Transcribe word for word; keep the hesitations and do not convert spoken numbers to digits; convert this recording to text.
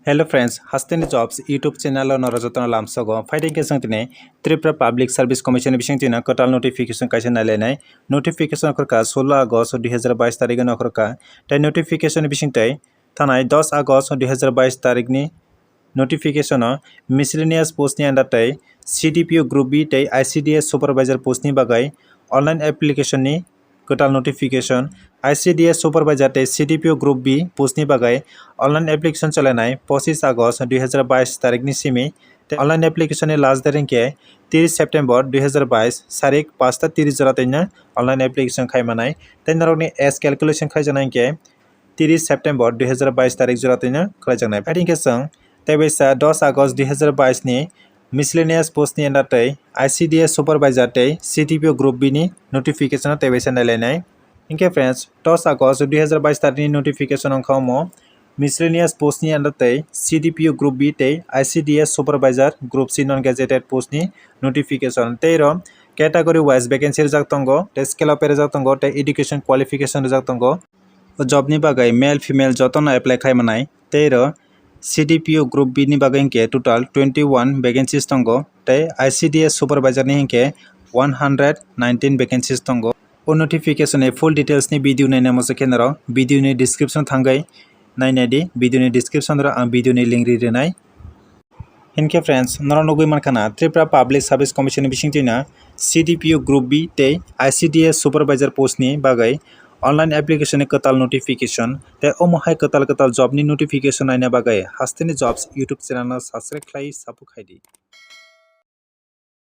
Hello friends, Hasteni Jobs YouTube channel o norok jotono lamsogo. Phaidi khe chwng tini Tripura Public Service Commission ni bising tino kwtal notification kaisa nailainai. Notification okhorkha solo August dui hazar bais tarikh no okhorkha. Tei notification ni bising tei thanai dos August dui hazar bais tarikh ni notification o miscellaneous post ni under tei C D P O Group B tei I C D S Supervisor post ni bagwi online application ni kwtal notification. I C D S Supervisor tei C D P O Group B post ni bagwi online application chalainai pochis August dui hazar bais tarikh ni simi tei online application ni last date hinkhe tiris September dui hazar bais sarik pasta tiris jora twi no online application khai manai. Tei norokni age calculation khaijaknai hinkhe tiris September dui hazar bais tarikh jora twi no khlaijaknai. Phaidi khe chwng tei baisa dos August dui hazar bais ni miscellaneous post ni under tei I C D S Supervisor tei C D P O Group B ni notification o tei baisa nailainai. Hinkhe friends, dos August dui hazar bais tarikh ni notification wngkha omo miscellaneous post ni under tei C D P O Group B tei I C D S Supervisor Group C non gazetted post ni notification. Tei ro category wise vacancy rijak tongo, tei scale of pay rijak tongo, tei education qualification rijak tongo. O job ni bagwi male female jotono apply khai manai. Tei ro C D P O Group B ni bagwi hinkhe total twenty one vacancies tongo, tei I C D S Supervisor ni hinkhe one hundred nineteen vacancies tongo. O notification ni full details ni video naina muchung khe norok video ni description thangwi nainai di, video ni description ro ang video ni link ri rwnai. Hinkhe friends, norok nugwi mankha na Tripura Public Service Commission ni bisingtwi na C D P O Group B tei I C D S Supervisor post ni bagwi online application ni kwtal notification tei omo hai kwtal kwtal job ni notification naina bagwi Hasteni Jobs YouTube channel no subscribe khlai support khai di.